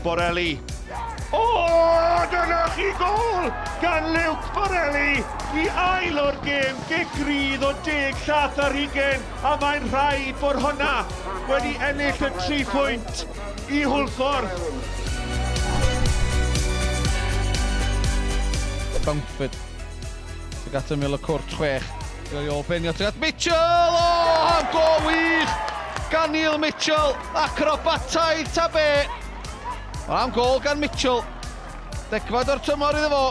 Borelli. O, dyna chi gol gan Luke Borelli i ail o'r gêm, gic rydd o deg llath ar hugen, a mae'n rhaid bod hwnna wedi ennill y tri phwynt i Hwlffordd. Bountford tuag at ymyl y cwrt chwech. Roi ôl benio tuag at Mitchell! O, am gol wych! Gan Neil Mitchell, acrobataidd ta be! Ond am gol gan Mitchell. Degfad o'r tymor iddo fo.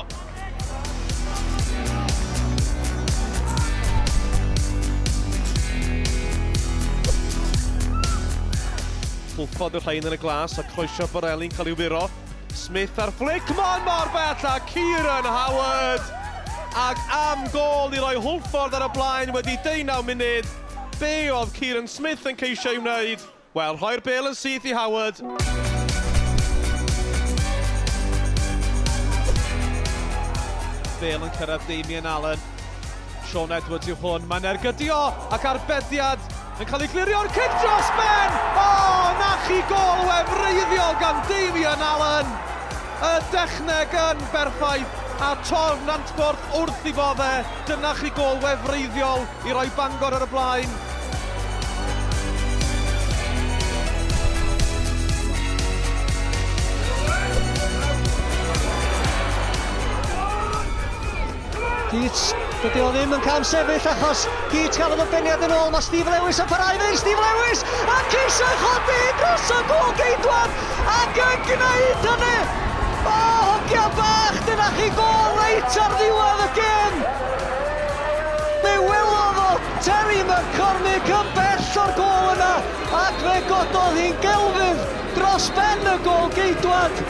Hwlffordd yw'r rhain yn y glas a croesio Borelli'n cael ei wyro. Smith ar flic, mon mor bell a Kieran Howard! Ac am gol i roi Hwlffordd ar y blaen wedi deunaw munud. Be oedd Kieran Smith yn ceisio ei wneud? Wel, rhoi'r bêl yn syth i Howard. Bêl yn cyrraedd Damien Allen. Sean Edwards yw hwn. Mae'n ergydio ac arbediad yn cael ei glirio'r cic dros ben! O, na chi gol wefreiddiol gan Damien Allen! Y dechneg yn berffaith a torf Nantporth wrth i fodde. Dyna chi gol wefreiddiol i roi Bangor ar y blaen. Keats, dydy o ddim yn cam sefyll achos Keats gafodd y beniad yn ôl, mae Steve Lewis yn parhau fe Steve Lewis a ceisio chodi dros y gôl geidwad ac yn gwneud hynny! O, hogia bach, dyna chi gôl reit ar ddiwedd y gêm! Fe welodd o Terry McCormick yn bell o'r gôl yna ac fe gododd hi'n gelfydd dros ben y gôl geidwad.